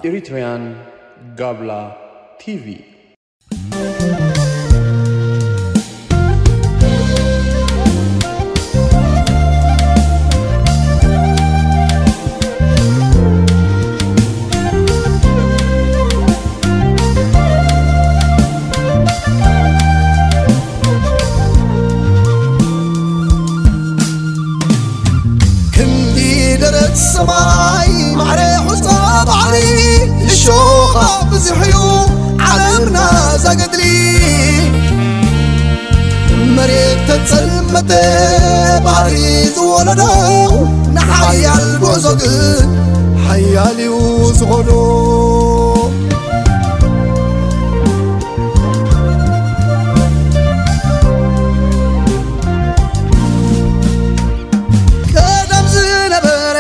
Eritrean Gabla T V. ክንዲ ደረት ሰማይ ማዕረ ሑጻ ባሕሪ እሾኻ ብዙሕ እዩ ዓለምና ዛገድሊ መሬት ተጸልመተ ባሕሪ ዝወለዶ ንሓያል ጉዕዞ ግን ሓያል እዩ ዝኾዶ ቀደም ዝነበረ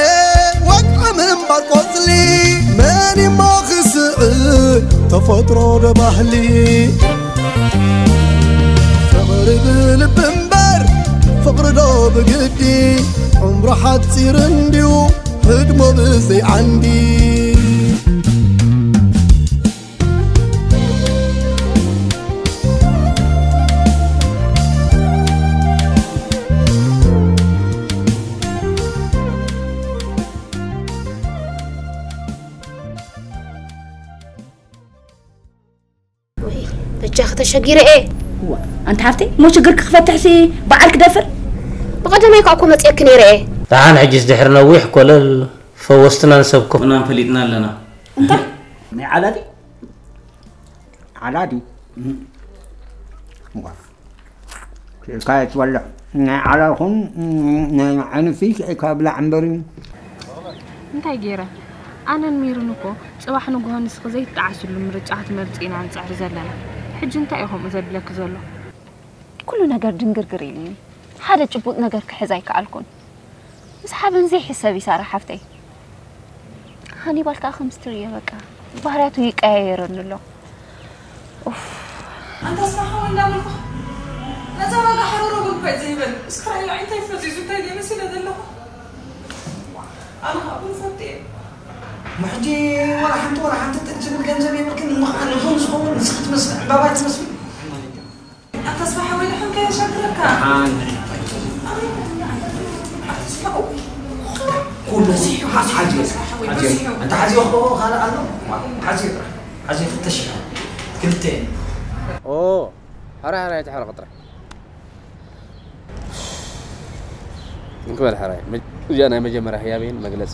ወግዒ ምንባር ቆጽሊ መን እሞ ክስዕር ተፈጥሮ ዶ ባህሊ ፍቕሪ ብልቢ እምበር ፍቕሪ ዶ ብግዲ ዕምሩ ሓጺር እንድዩ ህድሞ ብዘይ ዓንዲ ወይ በጃኺ ተሸጊረ እየ። እዋ ኣንቲ ሓፍተይ እሞ ሽግርኪ ክፈትሕሲ በዓል ክደፍር? ብቐደመይ ከዓ እኮ መፅየኪ ነይረ እየ። ደሓን ሕጅስ ድሕሪ ነዊሕ ኮለል ፈወስትና ንሰብኮ። ምናን ፈሊጥና ኣለና። እንታይ? ናይ ዓላዲ ዓላዲ ዋ ክኢልካ እየ ትበልዕ ናይ ዓላልኹን ናይ ዓይኒ ፊሽ ኢልካ ብላዕ እምበር እዩ። እንታይ ገይረ? ኣነን ሚሩን እኮ ጽባሕ ንግሆ ንስኺ ዘይትጠዓስሉ ምርጫ ክትመርጺ ኢና ንጽዕር ዘለና። ሕጂ እንታይ እዩ ከምኡ ዘብለኪ ዘሎ? ኩሉ ነገር ድንግርግር ኢሉኒ። ሓደ ጭቡጥ ነገር ክሕዝ ኣይከኣልኩን። ምስ ሓበን ዘይሕሰብ እዩ ሳራ ሓፍተይ። ሃኒባል ከኣ ከምዚ ትርእዮ በቃ ባህርያቱ ይቀያየረኒ ኣሎ። ኡፍ። ኣንታ ስራሕ ወይ እንዳበልኩ ነዛ ዋጋ ሓረሮ እውን እኳ እዩ ዘይበል እስኪ ራእዮ እንታይ ፈዚዙ እንታይ ደይ መሲለ ዘለኹ ኣነ ከዓ ቡን ፈትየ እሞ ሕጂ ወላ ሓንቲ ወላ ሓንቲ ጥን ትብል ገንዘብ የብልክን እሞ ከዓ ንቡን ዝኸውን ንስኺ ትመስሊ ዕምባባ ትመስሊ ኣታ ስራሕ ወይ ድሓን ከየሻግረካ ኩሉ እዚ ሓዝዮ ሓዝዮ እንተ ሓዝዮ ክበኦ ካልእ ኣሎ ሓዝዮ ጥራሕ ሓዝዮ ክልተ ሽሕ ክልተ ኦ ሕራይ ሕራይ ተሕረቕ ጥራሕ እንክበል ሕራይ እዚኣ ናይ መጀመርያ ህያበይን መግለፂ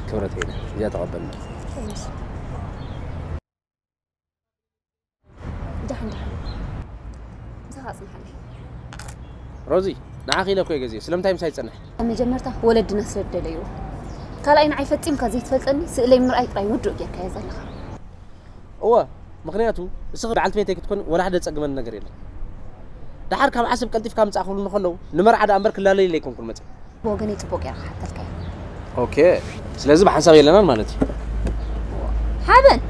ክብረተይን እዚኣ ተቐበልና ደሓን ደሓን ምሳኻ ኣጽንሓለይ ሮዚ ንዓኺ ኢለ እኮ እየ ገዚኤ ስለምንታይ ምሳይ ትጸንሒ መጀመርታ ወለድና ስለ ዝደለይዎ ካልኣይ ንዓይ ፈጺምካ ዘይትፈልጠኒ ስእለይ ምርኣይ ጥራይ ውዱእ ጌርካዮ ዘለኻ እወ ምኽንያቱ እስኺ በዓልቲ ቤተይ ክትኮኒ ወላ ሓደ ዘጸግመኒ ነገር የለን ደሓር ካብ ዓሰብ ቀልጢፍካ ምጻእ ክብሉኒ ከለዉ ንመርዓ ደኣ እምበር ክላለየለይ ኣይኮንኩን መጺአ ብወገነይ ጽቡቕ ጌረ ክሓተልካ እየ። ኦኬ ስለዚ ብሓንሳብ የለናን ማለት እዩ። ሓበን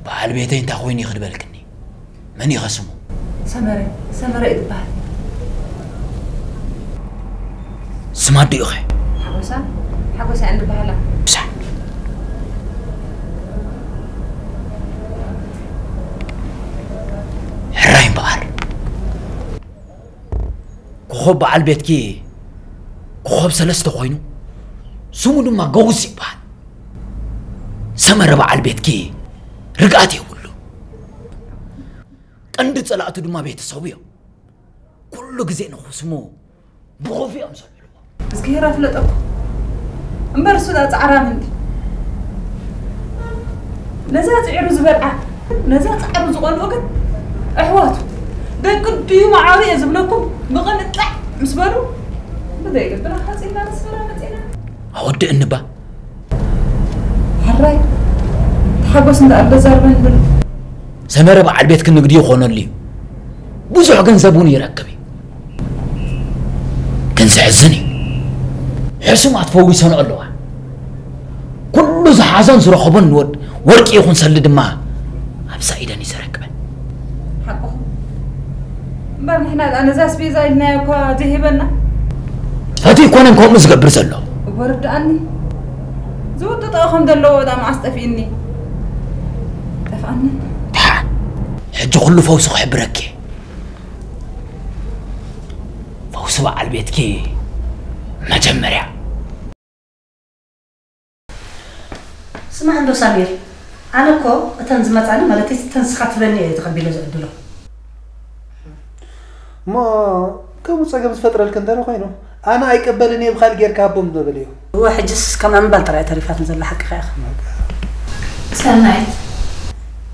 በዓል ቤተይ እንታይ ኮይኑ እዩ ክድበልክኒ? መን ኢኸ ስሙ? ሰመረ ሰመረ እዩ ዝበሃል። ስማ ኣዲኡ ኸ? ሓጎሳ ሓጎሳ እያ እንድበሃላ። ብዛዕ ሕራይ እምበኣር ኮኾብ በዓል ቤትኪ ኮኾብ ሰለስተ ኮይኑ ስሙ ድማ ገውስ ይበሃል። ሰመረ በዓል ቤትኪ ርግኣት የብሉ። ቀንዲ ጸላእቱ ድማ ቤተሰቡ እዮም። ኩሉ ግዜ ንኽስሙ ብኾፍ እዮም ዘብልዎ። እዝግሄር ኣፍለጠኩም እምበር እሱ ደኣ ጻዕራም እንዲ ነዛ ጽዒሩ ዝበልዓ ነዛ ጻዕሩ ዝቐንኦ ግን ኣሕዋቱ ደቂ ድዩ መዓሩ እየ ዝብለኩም ብቕንጣዕ ምስ በሉ ብዘይ ልብና ሓጺና ንስና መጺና ኣወድእኒ እባ ሕራይ ተሓጎስ እንዳ ኣልበዛርበን ብሉ ሰመረ በዓል ቤትኪ ንግዲ ይኾነሉ እዩ ብዙሕ ገንዘብ እውን ይረክብ እዩ ግን ዘሕዝን እዩ ሕሱማት ፈዊሰንኦ ኣለዋ ኩሉ ዝሓዞን ዝረኸቦን ንወድ ወርቂ ይኹን ሰሊ ድማ ኣብ ሳኢደን እዩ ዘረክበን ሓቅኹም እምበር ንሕና ደኣ ነዛ ኣስቤዛ ኢልናዮ እኳ ዘይህበና ፈትዩ ኣይኮነን ከምኡ ዝገብር ዘሎ። እወ ርድኣኒ። ዝውጥጦ ከም ዘለዎ እታ መዓስ ጠፊእኒ። ጠፍኣኒ። ደሓን። ሕጂ ኩሉ ፈውሲ ክሕብረኪ። ፈውሲ በዓል ቤትኪ መጀመርያ። ስማዕ እንዶ ሳሚር፣ ኣነ እኮ እተን ዝመጻኒ ማለት እተን ስኻ ትበኒ እየ ተቐቢለ ዝዕድሎ። እሞ ከምኡ ጸገም ዝፈጥረልክ እንተ ኮይኑ ኣነ ኣይቀበልን እየ ብኻልእ ጌርካ ሃቦም ዝበልዮ። እወ ሕጅስ ከም ኣምባል ጥራይ ተሪፋትን ዘላ ሓቅኻ ኢኻ። ሰናይት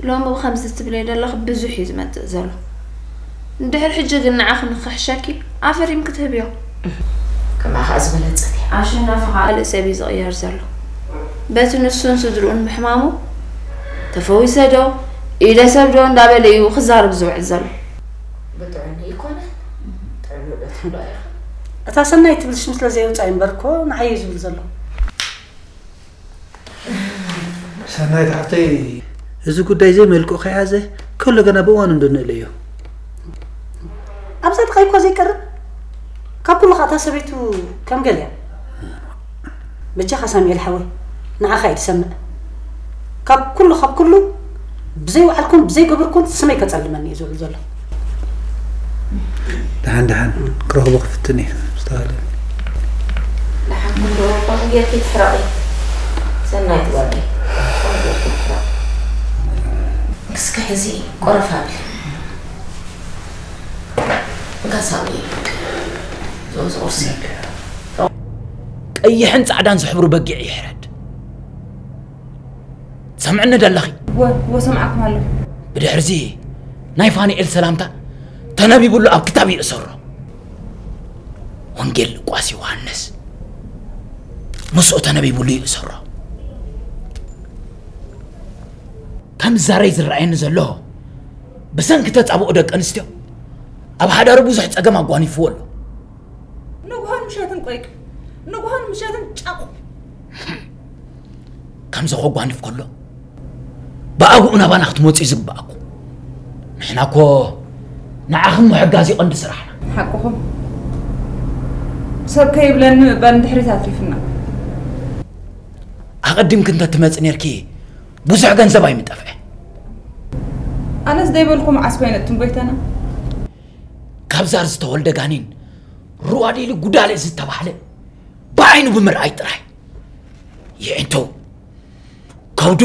ሎሚ ብከምዚ ትብለይ ዘለኺ ብዙሕ እዩ ዝመጽእ ዘሎ። ንድሕሪ ሕጂ ግን ንዓኺ ንኽሕሸኪ ኣፈሪምኪ ትህብዮ። ከማኻ ዝበለጸት እያ። ኣሸናፊ ኸኣ ካልእ ሰብ እዩ ዝቕየር ዘሎ። በቲ ንሱን ስድርኡን ምሕማሙ ተፈዊሰ ዶ ኢደ ሰብ ዶ እንዳበለ እዩ ክዛረብ ዝውዕል ዘሎ። ብጥዑም ኣይኮነን። ጥዑም ዶ ትብሎ ኢኻ? እታ ሰናይ ትብል ሽም ስለ ዘየውጻእ እዩ እምበር እኮ ንዓይ እዩ ዝብል ዘሎ። ሰናይት ሓፍተይ እዚ ጉዳይ ዘይመልክዑ ከይሓዘ ከሎ ገና ብእዋኑ እንድንእለዮ። ኣብዛ ጥቓይ እኳ ዘይቀርብ ካብ ኩሉ ኸኣ እታ ሰበይቱ ከም ገለ እያ። በጃኻ ሳሙኤል ሓወይ ንዓኻ እየ ዝሰምዕ። ካብ ኩሉ ካብ ኩሉ ብዘይወዓልኩን ብዘይገበርኩን ስመይ ከጸልመኒ እዩ ዝውዕል ዘሎ። ደሓን ደሓን ክረኽቦ ክፍትን እየ ዝተባህለ ደሓን ክንዶ ከምኡ ጌርኪ ትሕረቒ ሰናይት ጓለይ ከምኡ ጌርኪ ትሕረቒ እስከ ሕዚ ቆረፍ ኣብሊ እንካ ሳሚ ዝወዚ ቁርሲ ቀይሕን ጻዕዳን ዝሕብሩ በጊዕ ይሕረድ ትሰምዕኒ ደለኺ ወሰምዓኩም ኣለኹ ብድሕርዚ ናይ ፋንኤል ሰላምታ ተነቢብሉ ኣብ ክታብ ይእሰሮ ወንጌል ሉቃስ ዮሃንስ ምስኡ ተነቢብሉ ይእሰሮ ከም ዛረይ ዝረኣየኒ ዘሎ ብሰንኪ ተጻብኦ ደቂ ኣንስትዮ ኣብ ሓዳሩ ብዙሕ ጸገም ኣጓኒፍዎ ኣሎ ንጉሆን ምሸትን ቆይቅ ንጉሆን ምሸትን ጫቑ ከምዚ ከጓንፍ ከሎ ብኣግኡ ናባና ክትመፁ እዩ ዝግባኣኩም ንሕና እኮ ንዓኹም ምሕጋዝ እዩ ቀንዲ ስራሕና ሓቅኹም ሰብ ከይብለኒ ምባል ንድሕሪት ኣትሪፍና ኣቐዲምኪ እንተትመፂ ነርኪ ብዙሕ ገንዘብ ኣይምጠፍዐ ኣነስ ደይበልኩ መዓስ ኮይነ ትንጎይተና ካብ ዛር ዝተወልደ ጋኒን ሩዋዴሊ ጉዳለ ዝተባህለ ብዓይኑ ብምርኣይ ጥራይ የዒንቱ ከብዱ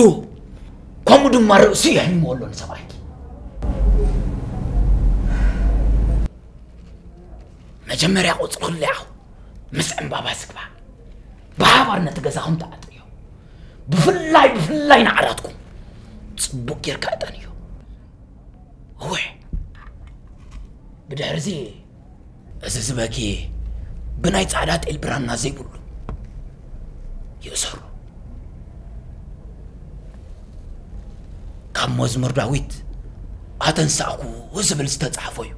ከምኡ ድማ ርእሱ የሕምዎ ኣሎ ንሰብኣይኪ መጀመርያ ቁፅሪ ክልኣው ምስ ዕምባባ ዝግባ ብሓባር ነቲ ገዛኹም ተኣጥርዮ ብፍላይ ብፍላይ ንዓራትኩም ፅቡቅ ጌርካ እጠንዮ እወ ብድሕርዚ እዚ ዝበኪ ብናይ ጻዕዳ ጤል ብራና ዘይብሉ ይእሰሩ ካብ መዝሙር ዳዊት ኣተንሳእኩ ዝብል ዝተጻሕፎ እዩ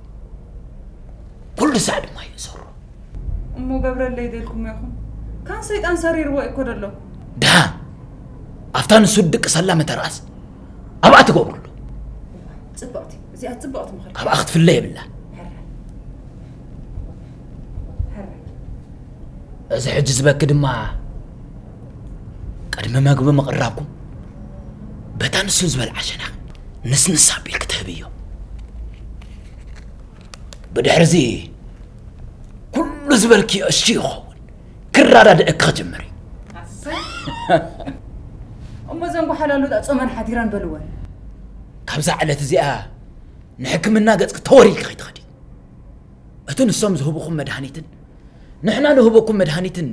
ኩሉ ሳዕ ድማ ይእሰሩ እሞ ገብረለይ ደልኩም ኢኹም ካን ሰይጣን ሰሪርዎ እኮ ደሎ ድሃ ኣብታ ንሱ ድቅሰላ መተርኣስ ኣብኣ ትገብርሉ ጽብቕቲ እዚኣ ጽብቕቲ ምኽሪ ካብኣ ክትፍለ የብላ ሕራይ ሕራይ እዚ ሕጂ ዝበኪ ድማ ቅድሚ መግቢ ምቕራብኩም በታ ንሱ ዝበልዓ ሸነኽ ንስንስ ኣቢልኪ ትህብዮ ብድሕርዚ ኩሉ ዝበልክዮ እሺ ይኸውን ክረዳድእኪ ክጅምር እዩ እሞ ዘን ጓሓላሉ ዳ ጾመን ሓዲረን በልወን ካብዛ ዕለት እዚኣ ንሕክምና ገጽኪ ተወር ኢልኪ ከይትኸዲ እቲ ንሶም ዝህቡኹም መድሃኒትን ንሕና ንህበኩም መድሃኒትን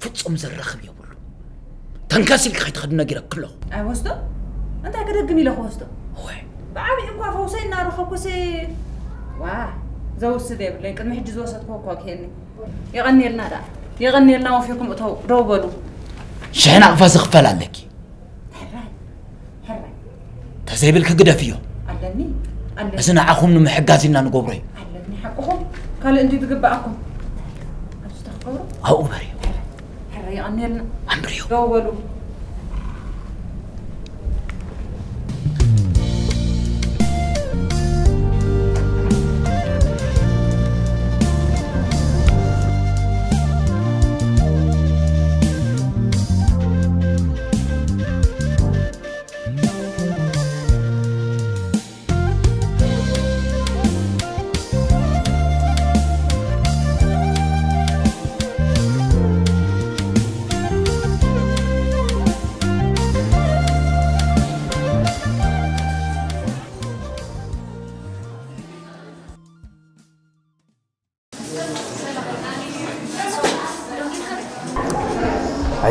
ፍጹም ዘራኽብ የብሉ ተንከስ ኢልኪ ከይትኸዲ ነጊረኪ ኣለኹ ኣይወስዶ እንታይ ክደግም ኢለ ክወስዶ ወይ ብዓብዪ እኳ ፈውሰይ እናረኸብኩሲ ዋ ዘውስድ የብለይን ቅድሚ ሕጂ ዝወሰድክዎ እኳ ክሄኒ የቐንየልና ዳ የቐንየልና ወፊርኩም እተው ደው በሉ ሽሕን ኣቕፋ ዝኽፈል ኣለኪ ተዘይብልኪ ግደፍዮ ኣለኒ ኣለኒ እዚ ንዓኹም ንምሕጋዝ ኢልና ንገብሮ እዩ ኣለኒ ሓቅኹም ካልእ እንዲ ዝግብኣኩም ኣብዚ ተኽገብሩ ኣብኡ ግበርዮ ሕረ የቐንየልና ኣንብርዮ ደው በሉ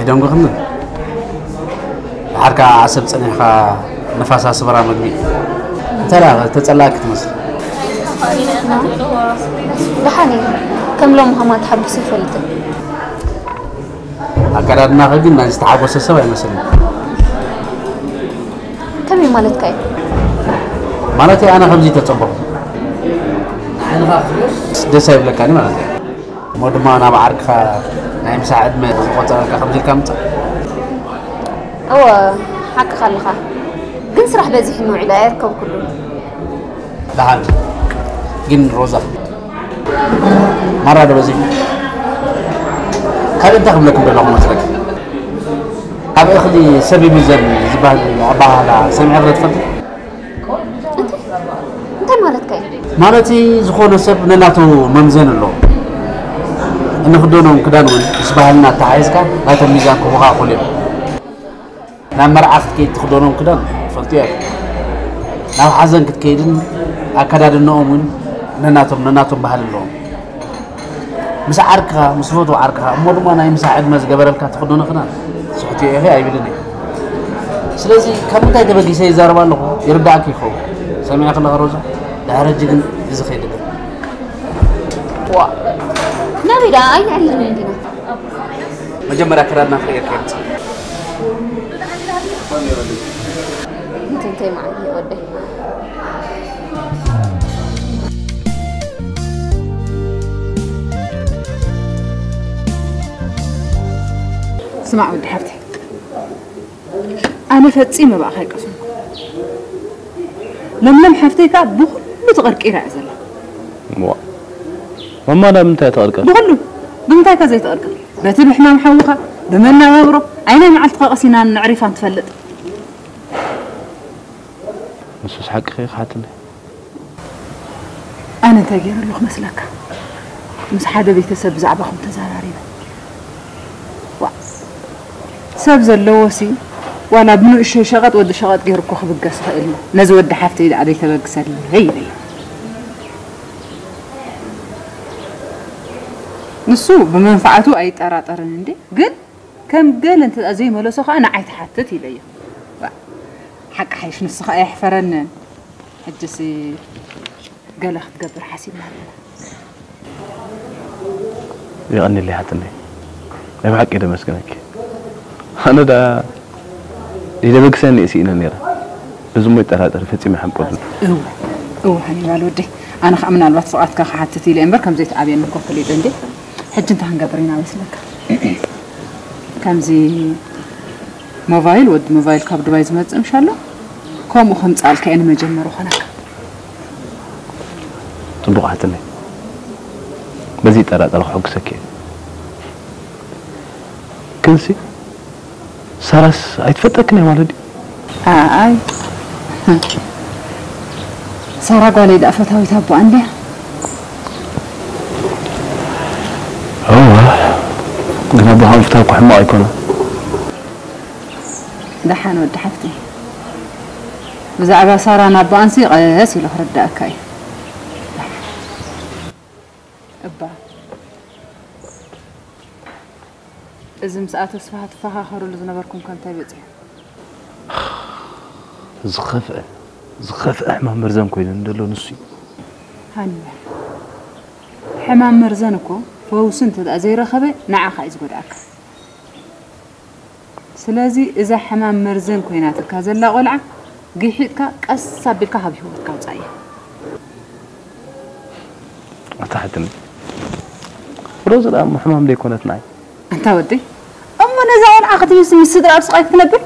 ኣይደንጎኽንን። ድሓር ከኣ ዓሰብ ጸኒሕካ ንፋስ ኣስመራ መግቢ። እንታይ ደኣ ተጸላእኪ ትመስል? ደሓን እየ። ከም ሎሚ ከማን ተሓጒሰ ኣይፈልጥን። ኣከዳድናኺ ግን ናይ ዝተሓጎሰ ሰብ ኣይመስልን። ከመይ ማለትካ እዩ? ማለት ኣነ ከምዚ ተጸበኹ። ንዓይንኻ ክትብሎስ ደስ ኣይብለካን ማለት እዩ። እሞ ድማ ናብ ዓርክኻ ናይ ምሳሕ ዕድመ ዝቆጸረልካ ከምዚ ኢልካ ምጻእ። እወ፣ ሓቅኻ ኣለኻ። ግን ስራሕ በዚሕኒ ውዒሉ ኣየርከብኩሉን። ደሓን። ግን ሮዛ፣ ማራ ዶ በዚሑ? ካልእ እንታይ ክብለኩም ዘለኹ መስለኪ? ኣብ እኽሊ ሰብ ይምዘን ዝበሃል ኣበሃህላ ሰሚዕኺ ዶ ትፈልጢ? እንታይ? እንታይ ማለትካ እዩ? ማለተይ፣ ዝኾነ ሰብ ነናቱ መምዘኒ ኣለዎ። እንኽደኖም ክዳን እውን ምስ ባህልና ኣተሓሒዝካ ናቶም ሚዛን ክወኻኸሉ እዮም። ናብ መርዓ ክትከይድ ትኽደኖም ክዳን ትፈልጥዮ ኢኺ። ናብ ሓዘን ክትከይድን ኣከዳድንኦም እውን ነናቶም ነናቶም ባህሊ ኣለዎም። ምስ ዓርክኻ፣ ምስ ፈትዎ ዓርክኻ፣ እሞ ድማ ናይ ምሳሕ ዕድመ ዝገበረልካ ትኽደኖ ክዳን ትስሕትዮ ኢኺ ኣይብልን እየ። ስለዚ ካብ ምንታይ ተበጊሰ ይዛረብ ኣለኹ ይርዳእኪ ይኸውን። ሰሚዕኺ ኣለኺ ሮዛ? ድሕሪ ሕጂ ግን እዚ ከይድገም። ዋ፣ ናበይ ደኣ? ኣይንዕልልን እንዲና። መጀመርያ ኣከዳድና ክቕየር ከየምጽእ። እንተ እንታይ ማለት እዩ ወደይ? ስማዕ ወዲ ሓፍተይ፣ ኣነ ፈጺመ ብኣኻ ኣይቀሰንኩ። ለምለም ሓፍተይ ከኣ ብኹሉ ተቐርቂራ እያ ዘላ። እዋ። ማማ ናብ ምንታይ ተቐርቀር? ብኹሉ። ብምንታይ ከ ዘይተቐርቀር? በቲ ብሕማም ሓውኻ፣ ብመነባብሮ፣ ኣይናይ መዓልትኻ ቀሲናን ነዕሪፋን ትፈልጥ። ንሱስ ሓቅኺ ኢኺ ሓትነይ። ኣነ እንታይ ገይረ ኣለኹ መስለካ? ምስ ሓደ ቤተሰብ ብዛዕባኹም ተዘራሪበ። ዋ፣ ሰብ ዘለዎሲ ዋላ ብንእሽተይ ሸቐጥ ወዲ ሸቐጥ ገይሩ እኮ ክብገስ ይኽእል እዩ። ነዚ ወዲ ሓፍተይ ደኣ ዘይተበግሰለይ ኢለዮ። ንሱ ብመንፍዓቱ ኣይጠራጠርን እንዴ፣ ግን ከም ገለ እንተ ዘይመለሶ ኸኣ ንዓይ ትሓትት ኢለዮ። ዋ፣ ሓቂ ሓይሽ ንሱ ኸኣ ኣየሕፈረንን። ሕጅሲ ገለ ክትገብር ሓሲብና ኣለና። የቐንየለይ ሓትነይ። ናይ ብሓቂ ደመስግነኪ። ኣነ ደኣ ይደበግሰኒ እየ ስኢነ ነይረ። በዚ እሞ ይጠራጠር ፈጺመ ኣይሓምቀሉን። እወ፣ እወ ሃኒባል ወደይ። ኣነ ኸኣ ምናልባት ፍቓድካ ክሓትት ኢለ እምበር ከም ዘይትኣብየኒ እኮ ፈሊጠ እንዴ። ሕጂ እንታይ ክንገብር ኢና መስለካ? ከምዚ ሞባይል፣ ወዲ ሞባይል ካብ ዱባይ ዝመጽእ ምሽ ኣሎ? ከምኡ ከምጽኣልካ እየ ንመጀመሪ ኾነካ። ጽቡቕ ሓትነይ። በዚ ይጠራጠር ክሕጉሰኪ እየ። ክንሲ ሳራስ ኣይትፈልጠክን እያ ማለት ድዩ? ኣይ፣ ሳራ ጓለይ ደኣ ፈታዊት ኣቦኣ እንድያ። እወ፣ ግን ኣቦኻ ምፍታው እኮ ሕማቕ ኣይኮነን። ደሓን ወዲ ሓፍተይ፣ ብዛዕባ ሳራን ኣቦኣንሲ ቀስ ኢሉ ክርዳእካ እዩ። እባ፣ እዚ ምስ ኣቶ ስብሃት ትፈኻኸሩሉ ዝነበርኩም ከ እንታይ በጺሑ? ዝኸፍአ፣ ዝኸፍአ ሕማም መርዘን ኮይኑ እንደሎ ንሱ እዩ። ሃኒባል፣ ሕማም መርዘን እኮ ፈውሲ እንተ ደኣ ዘይረኸበ ንዓኻ እዩ ዝጎድኣካ። ስለዚ እዛ ሕማም መርዘን ኮይናትካ ዘላ ቆልዓ ግሒጥካ ቀስ ኣቢልካ ካብ ህይወትካ ውጻእ እያ። ኣታ ሓትኒ፣ ሮዚ ደኣ እሞ ሕማም ደይኮነት ንዓይ። ኣንታ ወደይ፣ እሞ ነዛ ቆልዓ ክትብስ ምስ ስድራ ኣብ ስቓይ ክትነብር?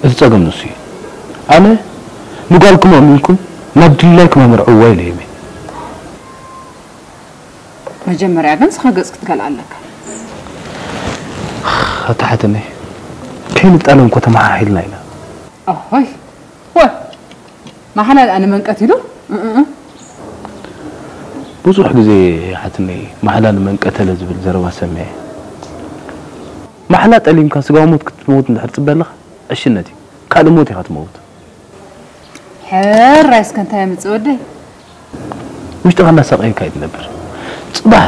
እቲ ጸገም ንሱ እዩ። ኣነ ንጓልኩም ኣሚንኩም ናብ ድላይኩም ኣምርዕዋ ኢለ እየ። መጀመርያ ግን ስኻ ገጽ ክትከልኣ ኣለካ። ኣታ ሓትኒ፣ ከይንጣለም እኮ ተመሓሒልና ኢና። ኣሆይ፣ ወ-፣ ማሕላ ደኣ ንመንቀት ኢሉ? እ፣ እ፣ እ። ብዙሕ ግዜ ሓትኒ፣ ማሕላ ንመንቀተለ ዝብል ዘረባ ሰሚዐ። ማሕላ ጠሊምካ ስጋዊ ሞት ክትመውት እንድሕር ትጽበ ኣለኻ፣ ዕሽነት እዩ። ካልእ ሞት ኢኻ ትመውት። ሕራይ እስከ እንታይ የምጽእ ወደይ? ውሽጥኻ እናሳቐየካ እዩ ትነብር። ጽባሕ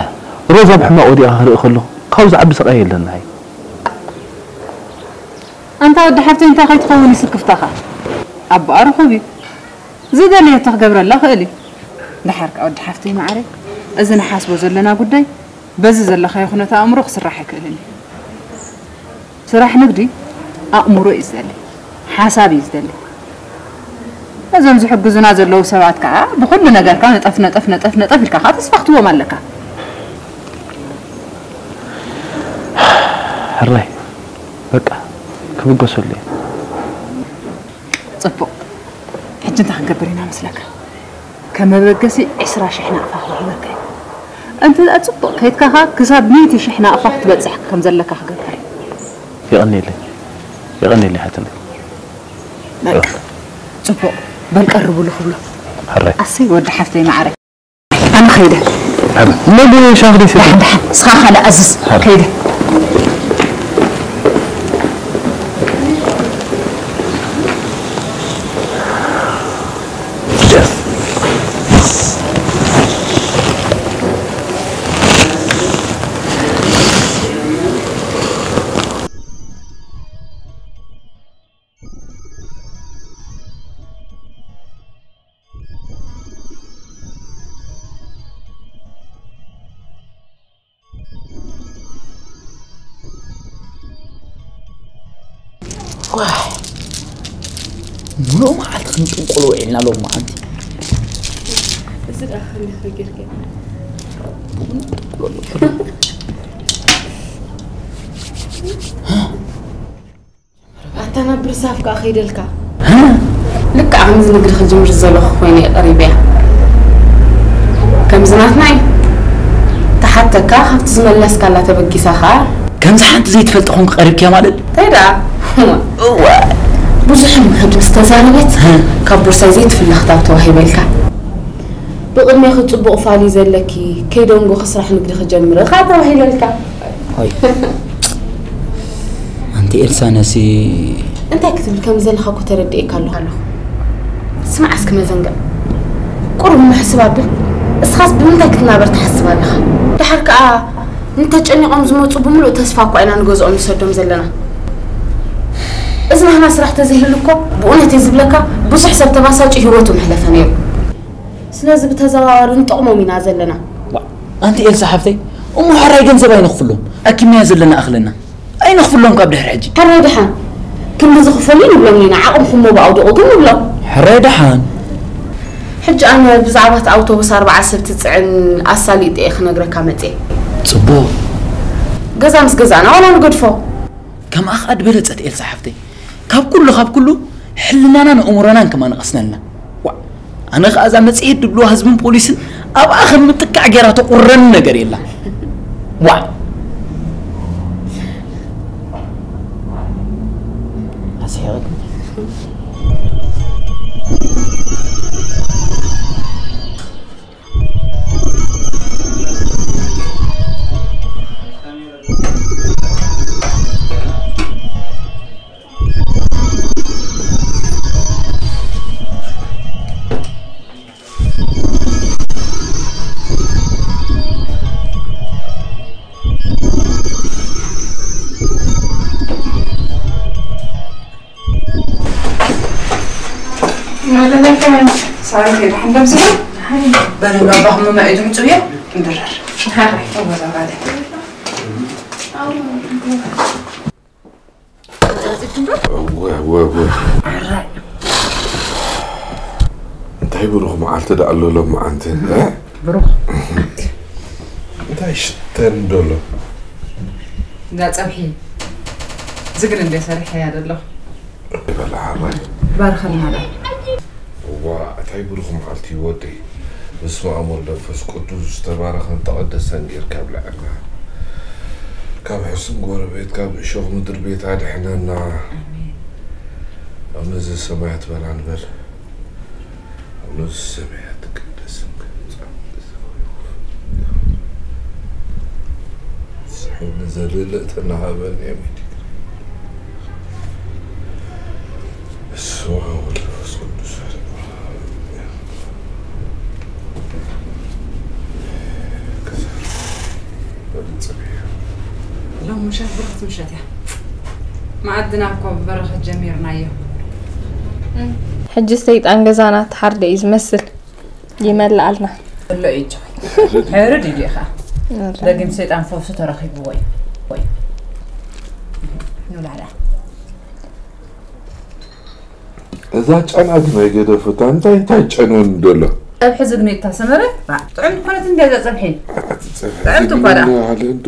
ሮዛ ብሕማቕ ወዲቓ ክርኢ ከለኹ ካብኡ ዝዓቢ ስቓይ የለን ንዓይ። እታ ወዲ ሓፍተይ እንታይ ከይትኸውን እዩ ስክፍታኻ? ኣቦኣ ርኹብ እዩ። ዝደለየቶ ክገብረላ ክእል እዩ። ደሓር ከኣ ወዲ ሓፍተይ መዓረይ፣ እዚ ንሓስቦ ዘለና ጉዳይ በዚ ዘለኻዮ ኩነተ ኣእምሮ ክስራሕ ኣይክእልን እዩ። ስራሕ ንግዲ ኣእምሮ እዩ ዝደሊ፣ ሓሳብ እዩ ዝደሊ። እዞም ዝሕግዙና ዘለዉ ሰባት ከኣ ብኹሉ ነገርካ ነጠፍ ነጠፍ ነጠፍ ነጠፍ ኢልካ ከኣ ተስፋ ክትቦም ኣለካ። ሕራይ በቃ ክብገሰሉ እየ። ጽቡቕ። ሕጂ እንታይ ክንገብር ኢና መስለካ? ከም መበገሲ ዕስራ ሽሕ ናቕፋ ክወሃበካ እዩ። እንተ ደኣ ጽቡቕ ከይድካ ኸኣ ክሳብ ሚእቲ ሽሕ ናቕፋ ክትበጽሕ ከም ዘለካ ክገብር እዩ። የቐንየለይ። የቐንየለይ ሓትነይ። በቃ ጽቡቕ። በል ቀርብሉ ክብሎ። ሕራይ። ኣሰይ ወዲ ሓፍተይ መዓረይ። ኣነ ኸይደ። ኣበ። ነብ ሻፍ ደስ ይብል። ደሓን ደሓን። ንስኻ ካልእ ኣዝዝ። ኸይደ። ዋይ፣ ሙሉእ መዓልቲ ክንጥንቆሎ ውዒልና ሎም መዓልቲ። እዚ ደኣ ከመይ ጌርካ? ኣታ ናብ ብርሳፍ ከኣ ከይደልካ። ልክዕ ከምዚ ንግዲ ክጅምር ዘለኹ ኮይነ ቀሪበያ። ከምዚ ናትና እዩ። ተሓተካ ካብቲ ዝመለስካላ ተበጊሳ ከኣ። ከምዚ ሓንቲ ዘይትፈልጢ ኮንክ ቀሪብክያ ማለት? እንታይ ደኣ? እዋ። ብዙሕ ምኽድ ምስ ተዛረበት ካብ ቦርሳይ ዘይትፍለ ክታብ ተዋሂበልካ። ብቕድሜኺ ጽቡቕ ፋሊ ዘለኪ ከይደንጎኺ ስራሕ ንግዲ ክጀምር እኻ ተባሂለልካ። ሆይ ኣንቲ ኤልሳ ነሲ እንታይ ክትብል ከም ዘለኻ እኮ ተረዲኤካ ኣለኹ። ኣለኹ። ስማዕ እስኪ መዘንግዕ። ቁሩብ ምሕስብ ኣብል። እስኻስ ብምንታይ ክትናበር ትሓስብ ኣለኻ? ደሓር ከኣ ንተጨኒቖም ዝመጹ ብምሉእ ተስፋ እኳ ኢና ንገዝኦም ንሰዶም ዘለና። እዚ ናህና ስራሕ ተዘይህሉ እኮ ብእውነት እየ ዝብለካ ብዙሕ ሰብ ተባሳጭ ህይወቱ ምሕለፈ ነይሩ። ስለዚ ብተዘዋዋሪ ንጠቕሞም ኢና ዘለና። ዋእ ኣንቲ ኤልሳ ሓፍተይ እሞ ሕራይ ገንዘብ ኣይንኽፍሎም ኣኪብናዮ ዘለና እኽልና ኣይንኽፍሎም ካብ ድሕሪ ሕጂ። ሕራይ ደሓን ክንዲ ዝኽፈሉ ንብሎም ኢና ዓቕምኹም ሞ ብኣውዲቑ ግን ንብሎም። ሕራይ ደሓን። ሕጂ ኣነ ብዛዕባ እቲ ኣውቶቡስ ኣርብዓ ሰብ ትጽዕን ኣሳሊጠ እየ ክነግረካ መጽየ። ጽቡቕ። ገዛ ምስ ገዛእና ዋላ ንገድፎ። ከምኣ ኸኣ ድበለጸት ኤልሳ ሓፍተይ። ካብ ኩሉ ካብ ኩሉ ሕልናናን ኣእምሮናን ከማን ኣቐስነልና። ዋእ ኣነ ኸኣ እዛ መጽሔት ድብልዋ ህዝብን ፖሊስን ኣብኣ ከም ምጥቃዕ ገይራ ተቑረኒ ነገር የላ። ዋእ ኣስሒቐኪ። በረዶ ኣባኹም መማዒ ድምፁ እየ እንደረር። እንታይ ብሩኽ መዓልቲ ደኣ ኣሎ ሎማዓንቲ። ብሩኽ እንታይ ሽተን ደሎ? እንዳ ፀብሒ ዝግን እንደ ሰሪሐያ ደሎ። ይበላ ሓራይ። ባርኸልና ዳ። እዋ እንታይ ብሩኽ መዓልቲ እዩ ወደይ። በስመ ኣብ ወወልድ ወመንፈስ ቅዱስ ዝተባረኸን ዝተቐደሰን ጌርካ ኣብልዐልና። ካብ ሕሱም ጎረቤት ካብ እሾኽ ምድሪ ቤት ኣድሕነና። ኣሜን። ኣቡነ ዘሰማያት በላ ንበል። ኣቡነ ዘሰማያት ይትቀደስ ስምከ ትምጻእ መንግስትከ ወይኩን ፈቃድከ በስምከ ዘለለ እተናሃበኒ ኣሜን። በስመ አብ ወወልድ ወመንፈስ ቅዱስ አሐዱ አምላክ። ሎሚ ምሸት ብርኽቲ ምሸት እያ። መኣድና እኮ ብበረኸት ጀሚርናዮ። ሕጂ ሰይጣን ገዛና ተሓርደ እዩ ዝመስል። ይመልኣልና። ኣሎ እዩ። ሕርድ እዩ ዲኻ? ደጊም ሰይጣን ፈውሱ ተረኺብዎ እዩ። ወይ። ንብላዕላ። እዛ ጨና ግን ኣይገደፈታ። እንታይ እንታይ ጨንወን ደሎ? ጸብሒ ዝግኒ እታ ሰመረ ጥዑም ዝኾነት እንድያ እዛ ጸብሒ። ጥዕምቲ እኳ ደኣ። ኣለ እንዶ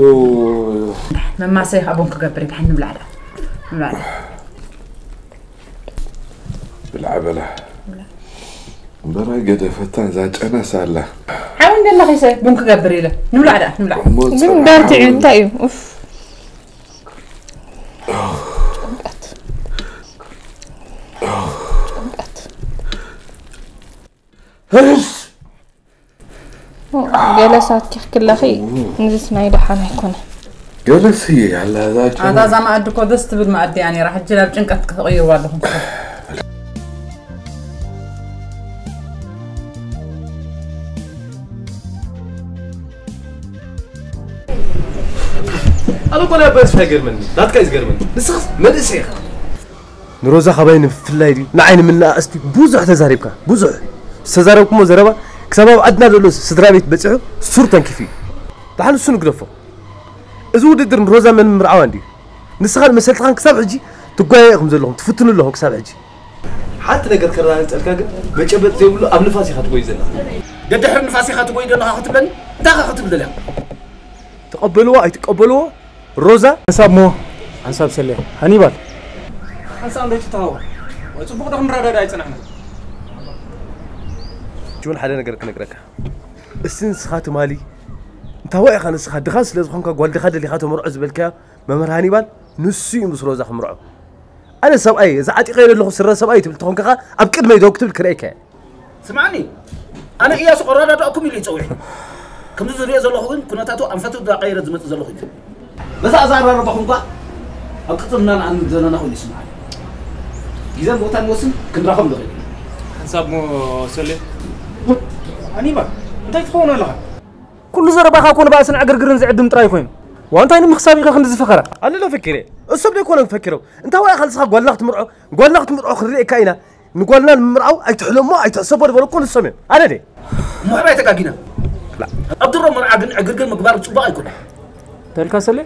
መማሰይ ካብ ቡን ክገብር ይብሓን ንብላዕላ። ንብላዕላ። ብላዕ በላ። እምበራ ገደፈታ እዛ ጨና ሳላ። ሓው እንደና ኺሰ ቡን ክገብር ኢለ። ንብላዕ ደኣ ንብላዕ። እሞ ግን ጸና በርትዒ ሓው እንታይ እዩ? ኡፍ። ጭንቀት። ጭንቀት። ህስ ገለ ሳትኪ ክለኺ ንዝስ ናይ ደሓን ኣይኮነ። ገለስ እየ ያላ እዛ ጨና። ኣታ እዛ መኣዲ እኮ ደስ ትብል መኣዲ እያ ነይራ። ሕጂ ናብ ጭንቀት ክትቕይርዋ ኣለኹም። ኣነ እኮ ናይ ኣባይ ተስፋ ይገርመኒ፣ ናትካ እዩ ዝገርመኒ። ንስኻስ መንእሰይ ኢኻ። ንሮዛ ካባይ ንምፍላይ ድዩ ንዓይ ንምንእኣስ ድዩ ብዙሕ ተዛሪብካ። ብዙሕ ዝተዛረብኩሞ ዘረባ ክሳብ ኣብ ዓድና ዘሎ ስድራ ቤት በጺሑ ሱር ተንኪፉ እዩ። ደሓን እሱ ንግደፎ። እዚ ውድድር ንሮዛ መን ምርዓዋ እንድዩ? ንስኻን መሰልትኻን ክሳብ ሕጂ ትጓየ ኢኹም ዘለኹም፣ ትፍትኑ ኣለኹም ክሳብ ሕጂ። ሓንቲ ነገር ከረጋግጸልካ ግን መጨበጥ ዘይብሉ ኣብ ንፋስ ኢኻ ትጎይ ዘለኻ። ደድሕሪ ንፋስ ኢኻ ትጎይ ዘለኻ ክትብለኒ እንታይ ኢኻ ክትብል ደልያ? ተቐበልዎ ኣይትቀበልዎ ሮዛ። ሓንሳብ ሞ ሓንሳብ ሰልያ ሃኒባል። ሓንሳብ እንዶ ትተሃወ ወይ ጽቡቕ ዶ ክንረዳዳ ኣይጸናሕና። ጆን ሓደ ነገር ክነግረካ። እስቲ ንስኻ ትማሊ እንታዋይ ኢኻ ንስኻ ድኻ ስለ ዝኾንካ ጓል ድኻ ደሊኻ ተመርዖ ዝበልካዮ መምህር ሃኒባል ንሱ እዩ ምስ ሮዛ ክምርዖ። ኣነ ሰብኣይ እዚ ዓጢቐዮ ዘለኹ ስረ ሰብኣይ ትብል ተኾንካ ኸኣ ኣብ ቅድመይ ደው ክትብል ክርእየካ እየ። ስምዓኒ፣ ኣነ እያሱ ከረዳድኣኩም ኢሉ እዩ ጸዊዑ። ከምዚ ዝሪኦ ዘለኹ ግን ኩነታቱ ኣንፈቱ እንዳቐየረ ዝመጽእ ዘሎ ኮይኑ። በዛ ኣዘራርባኹም እኳ ኣብ ቅጽልና ንኣምን ዘለና ኮይኑ ይስምዓኒ። ግዜን ቦታን ይወስን፣ ክንራኸብ ንኽእል ኢና። ሓንሳብ እሞ ሰሌ። ሃኒባል፣ እንታይ ትኸውን ኣለኻ? ኩሉ ዘረባኻ እኮ ንባእስን ዕግርግርን ዝዕድም ጥራይ ኮይኑ። ዋንታይ ንምኽሳብ ኢኻ ክንዲ ዝፈኸራ? ኣነ ዶ ፈኪረ? እሶም ዶ ኣይኮኑን ፈኪሮም? እንታይ ዋይ ኢኻ ንስኻ ጓልና ክትምርዖ? ጓልና ክትምርዖ ክንርእየካ ኢና። ንጓልና ንምርዓው ኣይትሕለሞ ኣይትሕሰቦ ዝበሉ እኮ ንሶም እዮም። ኣነ ድየ? ምሕራይ ተጋጊና። ኣብ ድሮ መርዓ ግን ዕግርግር ምግባር ጽቡቕ ኣይኮነን። ተልካ ሰሌ?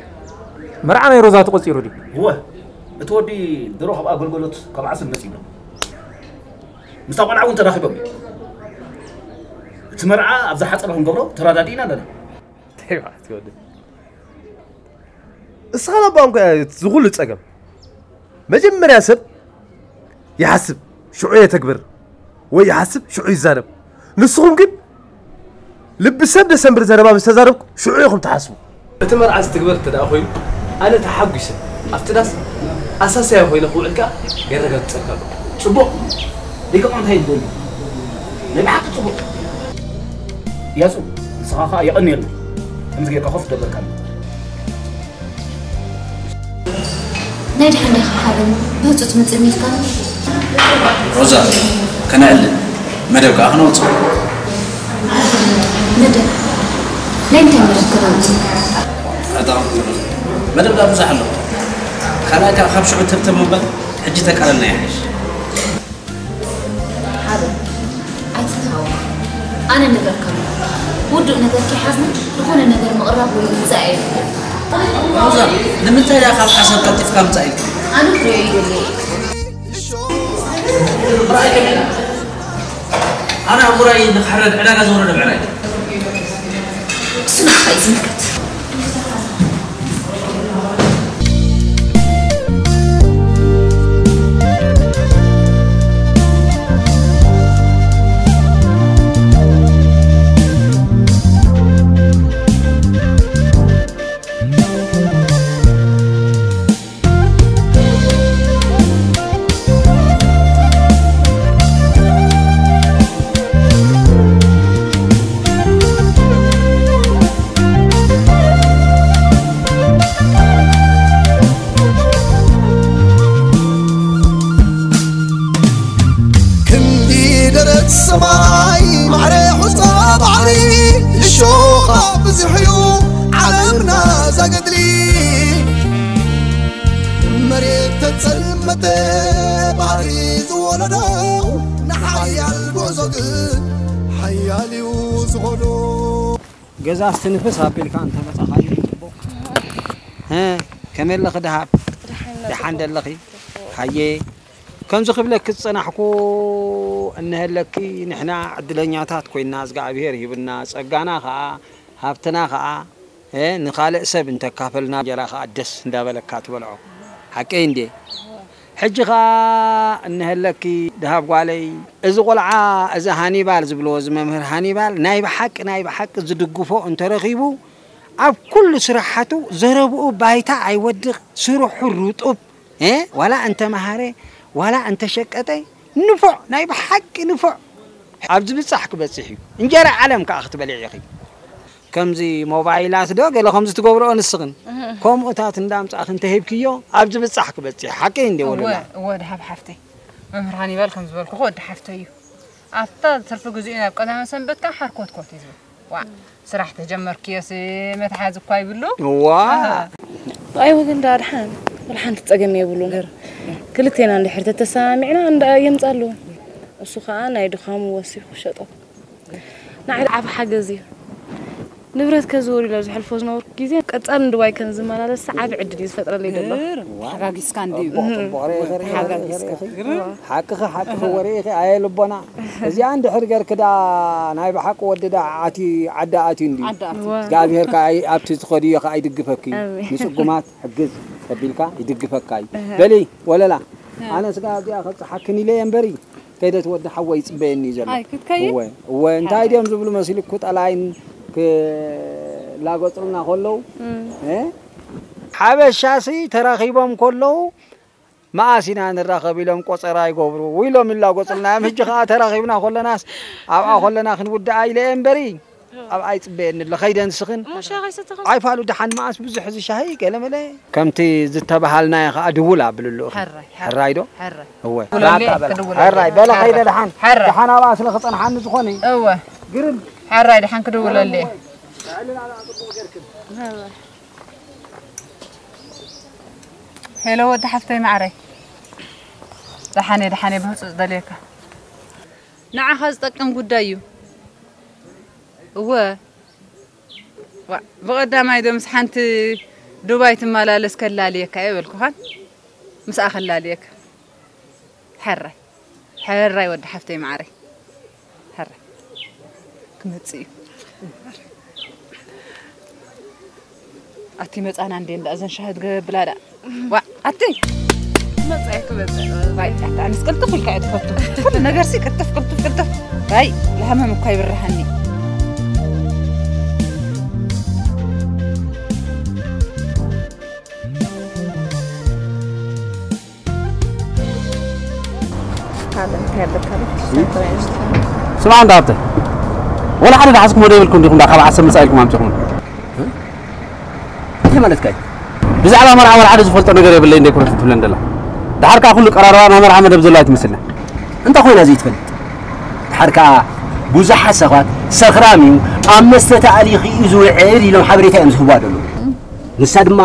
መርዓ ናይ ሮዛ ተቖጺሩ ድዩ? እወ። እቲ ወዲ ድሮ ካብ ኣገልግሎት ካብ ዓሰብ መጺኡ ኣሎ። ምስታ ቆልዓ እውን ተራኺቦም እዮም። እቲ መርዓ ኣብዛ ሓፀር ክንገብሮ ተረዳዲእና ኣለና። እንታይ ማለት እዩ ወዲ? እስኻ ናባኦም ከ ዝኹሉ ጸገም መጀመርያ ሰብ ይሓስብ ሽዑ የተግብር ወይ ይሓስብ ሽዑ ይዛረብ። ንስኹም ግን ልቢ ሰብ ደሰንብር ዘረባ ምስ ተዛረብኩ ሽዑ ኢኹም ትሓስቡ። እቲ መርዓ ዝትግበር እንተ ደኣ ኮይኑ ኣነ ተሓጒሰ ኣብቲ ዳስ ኣሳሳያ ኮይነ ክውዕል ከኣ የረጋግጸልካ ኣለኹ። ጽቡቕ። ደቂ ቋንታ ይደልዩ። ናይ ብሓቂ ጽቡቕ። ያሱ ንስኻ ኸኣ የቐንየልና። ከምዚ ጌርካ ኮፍ ደበልካና። ናይ ድሓን ዲኻ ሓበን ብህጹጽ መጽእ ኢልካኒ? ሮዛ ከነዕልል መደብ ከኣ ክነውጽእ። መደብ? ናይ እንታይ መደብ ክነውጽእ? ኣታ መደብ ደኣ ብዙሕ ኣሎ። ካልኣይ ከኣ ካብ ሽዑ ተብተብ ምባል ሕጂ ተቃለልና ይሓይሽ። ሓበን ኣይትተሃወኽ። ኣነ እነግረካ ኣለኹ። ውዱእ ነገር ከይሓዝና ዝኾነ ነገር ምቕራብ ወይ ምምጻእ ኣየድልን። ሮዛ ንምንታይ ደኣ ካብ ዓሰብ ቀልጢፍካ ምጻእ ኢልካ? ኣነ ክርእዮ ይደሊ እየ። ኣነ ኣቦራይ ንኽሕረድ ዕዳጋ ዝወረደ ብዕራይ። እሱ ንዓኻ እዩ ዝምልከት። ክንዲ ደረት ሰማይ ማዕረ ሑጻ ባሕሪ እሾኻ ብዙሕ እዩ ዓለምና ዛገድሊ። መሬት ተጸልመተ ባህሪ ዝወለዶ ንሓያል ጉዕዞ ግን ሓያል እዩ ዝኾዶ። ገዛ ኣስትንፍስ ኣቢልካ እንተመጻኻዮ ጽቡቕ። እ፣ ከመይ ኣለኺ ደሃብ? ደሓን ደለኺ? ሃየ። ከምዚ ክብለኪ ዝጸናሕኩ እንሀለኪ ንሕና ዕድለኛታት ኮይና እግዚኣብሄር ሂብና፣ ጸጋና ኸኣ ሃብትና ኸኣ፣ እ፣ ንኻልእ ሰብ እንተካፈልና እንጀራ ኸኣ ደስ እንዳበለካ ትበልዖ። ሓቀይ እንዴ? ሕጂ ኸኣ እንሀለኪ ደሃብ ጓለይ፣ እዚ ቖልዓ፣ እዚ ሃኒባል ዝብልዎ፣ እዚ መምህር ሃኒባል፣ ናይ ብሓቂ፣ ናይ ብሓቂ ዝድግፎ እንተረኺቡ፣ ኣብ ኩሉ ስራሓቱ ዘረብኡ ባይታ ኣይወድቕ፣ ስርሑ ርጡብ፣ እ፣ ዋላ እንተመሃረ፣ ዋላ እንተሸቀጠ፣ ንፉዕ፣ ናይ ብሓቂ ንፉዕ። ኣብ ዝብጻሕ ክበጽሕ እዩ። እንጀራ ዓለም ከኣ ክትበልዒ ኢኺ። ከምዚ ሞባይላት ዶ ገለ ከምዚ ትገብርኦ ንስኽን? እህ። ከምኡታት እንዳምጻእኺ እንተሂብክዮ፣ ኣብ ዝብጻሕ ክበጽሕ። ሓቀይ እንዴ እወ፣ ወለላ? እወ፣ ደሃብ ሓፍተይ። መምህር ሃኒባል ከም ዝበልኩ ወዲ ሓፍተይ እዩ። ኣብታ ትርፊ ግዜኡ ናብ ቀዳመ ሰንበት ከኣ ሓርኮትኮት እዩ ዝብል። ዋእ፣ ስራሕ ተጀመርክዮስ መትሓዚ እኳ ይብሉ። እዋ። ኣሃ። ብኣይ ወገን ደኣ ደሓን፣ ወላ ሓንቲ ጸገም የብሉን። ክልቴና እንድሕር ተተሰማሚዕና እንዳ የምጻሉ። እሱ ኸኣ ናይ ድኻሙ ወሲኹ ሸጦ። ንዓይ ዓቢ ሓገዝ እዩ። ንብረት ከዝውር ኢለ ኣብ ዝሕልፎ ዝነበርኩ ግዜ፣ ቀጻሊ ንዱባይ ከም ዝመላለስ ዓቢ ዕድል እዩ ዝፈጥረለይ ዘሎ። ተሓጋጊዝካ እንድዩ። ጽቡቕ፣ ጽቡቕ። ርኢኺ፣ ርኢኺ፣ ርኢኺ፣ ተሓጋጊዝካ። ርኢኺ። ሓቅኺ፣ ሓቅኺ፣ ወርኢኺ፣ ኣየ ልቦና። እዚኣ እንድሕር ገርኪ ደኣ ናይ ብሓቂ ወዲ ደኣ ዓትዩ፣ ዓዲ ኣትዩ እንድዩ። ዓዲ ኣትዩ። እዋ። እግዚኣብሄር ከኣ ኣይ-፣ ኣብቲ ትኸድዮ ከኣ ይድግፈኪ። ኣሜን። ንጽጉማት ሕግዝ ተቢልካ ይድግፈካ እዩ። እህ። በሊ፣ ወለላ፣ እህ። ኣነ ስጋ እዚኣ ከብጽሓክን ኢለ እየ እምበሪ፣ ከይደ እቲ ወዲ ሓወይ ይጽበየኒ እዩ ዘሎ። ኣይ፣ ክትከይድ? እወ፣ እወ፣ እንታይ ሓራይ። ድዮም ዝብሉ መሲልኩ ጠላይን ክላገጹልና ከለዉ? እም። እ? ሓበሻሲ ተራኺቦም ከለዉ፣ መኣስ ኢና ንራኸብ ኢሎም ቆጸራ ይገብሩ። ኢሎም ይላገጹልና እዮም። ሕጂ ኸኣ ተራኺብና ከለናስ፣ ኣብኣ ከለና ክንውድኣ ኢለ እየ እምበሪ፣ ኣብኣ ይጽበየኒ ኣሎ። ከይደ ንስኽን እሞ ሻሂ ከይሰተኻ? ኣይፋሉ ደሓን መኣስ ብዙሕ እዚ ሻሂ ገለመለ። ከምቲ ዝተባሃልናዮ ኸኣ ድውል ኣብልሉ ኢኺ። ሕራይ፣ ሕራይ። ሕራይ ዶ? ሕራይ። እወ። ክድውለለይ፣ ራጣ በላ። ክድውለለይ። ሕራይ፣ በላ ኸይደ ሕራይ። ደሓን። ሕራይ። ደሓን ኣብኣ ስለ ክጸንሓኒ ዝኾነ። እወ። ግርም። ሕራይ፣ ደሓን ክድውለለይ። ሄሎ፣ ወዲ ሓፍተይ ማዕረይ። ደሓን እየ፣ ደሓን እየ፣ ብህጹጽ ደልየካ። ንዓኻ ዝጠቅም ጉዳይ እዩ። እወ። ዋ፣ ብቐዳማይ ዶ ምስ ሓንቲ ዱባይ ትመላለስ ከላልየካ እየ በልኩኻን? ምስኣ ከላልየካ። ሕራይ፣ ሕራይ ወዲ ሓፍተይ ማዕረይ። ሕራይ። ክመጽእ እዩ። ኣቲ መጻና እንዴ እንዳ እዘን ሻሂ ትገብላ ደኣ። ዋ፣ ኣቲ። መጻይ ክመጽእ። ዋይ፣ ኣታ ኣነስ ቅልጥፍ ኢልካ እየ ትፈቱ። ኩሉ ነገርሲ ቅልጥፍ፣ ቅልጥፍ፣ ቅልጥፍ። ዋይ፣ ለሃመም እኳ ይብርሃኒ። ካለ እንታይ ኣለካ? ስማዕ እንዳ ሃብተ፣ ወላ ሓደ ዝሓዝኩሞ ዶ የብልኩም ዲኹም? እንዳ ካብ ዓሰብ ምጻእ ኢልኩም ኣምጺኹም። እንታይ ማለትካ እዩ? ብዛዕባ መርዓ ወላ ሓደ ዝፈልጦ ነገር የብለይ እንደ ኮነት ትብለን ደላ። ደሓር ከኣ ኩሉ ቀራርባ ናይ መርዓ መደብ ዘሎ ኣይትመስልና። እንታይ ኮይና ዘይትፈልጥ? ደሓር ከኣ ብዙሓት ሰባት ሰኽራም እዩ፣ ኣብ መስተ ተኣሊኹ እዩ ዝውዕል ኢሎም ሓበሬታ እዮም ዝህብዋ ዘለዉ። ንሳ ድማ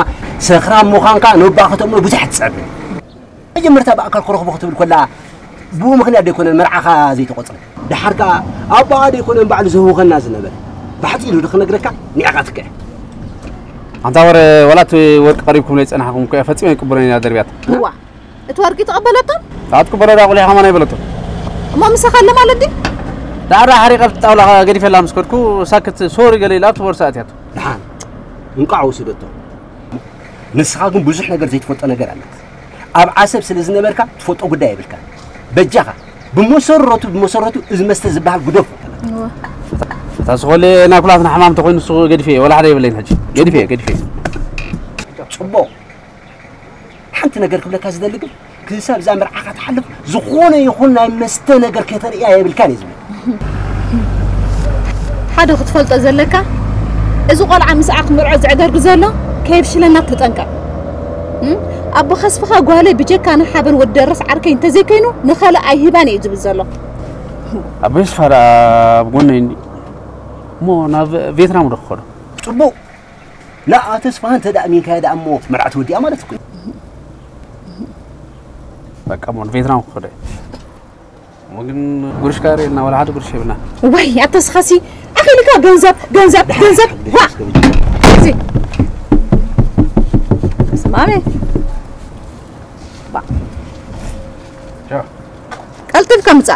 ሰኽራም ምዃንካ ነባ ከተእምኖ ብዙሕ ትጸብን። መጀመርታ ብኣካል ክረኽቦ ክትብል ከላ፣ ብኡ ምኽንያት ደይኮነን መርዓኻ ዘይተቖጽረ። ደሓር ከኣ ኣቦኣ ደይኮነን ባዕሉ ዘህውኸና ዝነበረ። ብሓጺሩ ዶ ክነግረካ፣ ንዕኻ ትክዕ። ኣንታ ወረ፣ ወላ እቲ ወርቂ ቀሪብኩም ለይጸናሕኩም እኮ እያ ፈጺመ ኣይቅበሎን ኢና ደርብያቶ። እዋ፣ እቲ ወርቂ ተቐበለቶ? ካብ ትቅበሎ ዳ ቁሊሕ ከማን ኣይበለቶ። እሞ ምሳኻ ኣለ ማለት ድዩ? ዳዕራ ሓሪቐ ኣብቲ ጣውላ ገዲፈላ ምስ ከድኩ፣ ሳክት ሶሪ ገለ ኢላ ኣብቲ ቦርሳ ኣትያቶ። ደሓን፣ እንቋዕ ወሰደቶ። ንስኻ ግን ብዙሕ ነገር ዘይትፈልጦ ነገር ኣለ። ኣብ ዓሰብ ስለ ዝነበርካ ትፈልጦ ጉዳይ የብልካን። በጃኻ፣ ብመሰረቱ፣ ብመሰረቱ እዚ መስተ ዝበሃል ግደፎ። እዋ። እታ ስኾለ ናይ ኩላትና ሕማም ተኾይኑ ንሱ ገዲፈ እየ፣ ወላ ሓደ የብለይን ሕጂ። ገዲፈ እየ፣ ገዲፈ እየ። ጽቡቕ። ሓንቲ ነገር ክብለካ ዝደሊ ግን፣ ክሳብ እዛ መርዓኻ ትሓልፍ፣ ዝኾነ ይኹን ናይ መስተ ነገር ከተርእያ የብልካን እየ ዝብል። ሓደ ክትፈልጦ ዘለካ፣ እዚ ቆልዓ ምስኣ ክምርዖ ዝዕገርግ ዘሎ፣ ከየፍሽለና ተጠንቀቕ። እም? ኣቦ ከስፍኻ ጓለይ ብጀካ ንሓበን ወዲ ደረስ ዓርከይ እንተዘይከይኑ፣ ንኻልእ ኣይህባን እየ ዝብል ዘሎ። ኣቦ የስፋ ደኣ ኣብ ጎነይ እንዲ-፣ እሞ ናብ ቬትናም ዶ ክኸዶ? ጽቡቕ። ንኣ ተስፋ እንተ ደኣ ኣሚንካዮ ደኣ እሞ መርዓ ትወዲኣ ማለት እኮ እዩ። በቃ ሞን ቬትናም ክኸደ እሞ ግን ጉርሽ ካሬ እና ወላ ሓደ ጉርሽ የብልና። ወይ ኣተስኻሲ ኣኺልካ ገንዘብ ገንዘብ ገንዘብ ዋ እዚ ስማሜ ዋ ቀልጥፍ ከምጻ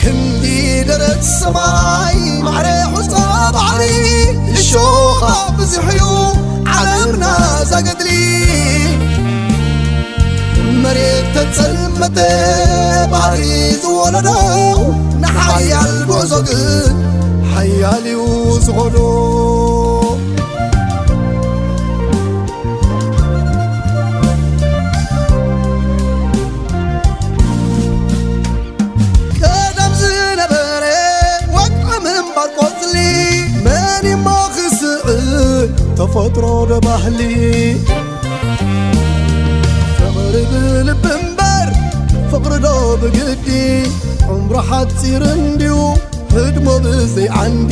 ክንዲ ደረት ሰማይ ማዕረ ሑጻ ባሕሪ እሾኻ ብዙሕ እዩ ዓለምና ዘገድሊ መሬት ተጸልመተ ባሕሪ ዝወለዶ ንሓያል ጉዕዞ ግን ሓያል እዩ ዝኾዶ ቀደም ዝነበረ ወግዒ ምንባር ቆጽሊ መን እሞ ክስዕር ተፈጥሮ ዶ ባህሊ ፍቕሪ ብልቢ እምበር ፍቕሪ ዶ ብግዲ ዕምሩ ሓጺር እንድዩ ህድሞ ብዘይ ዓንዲ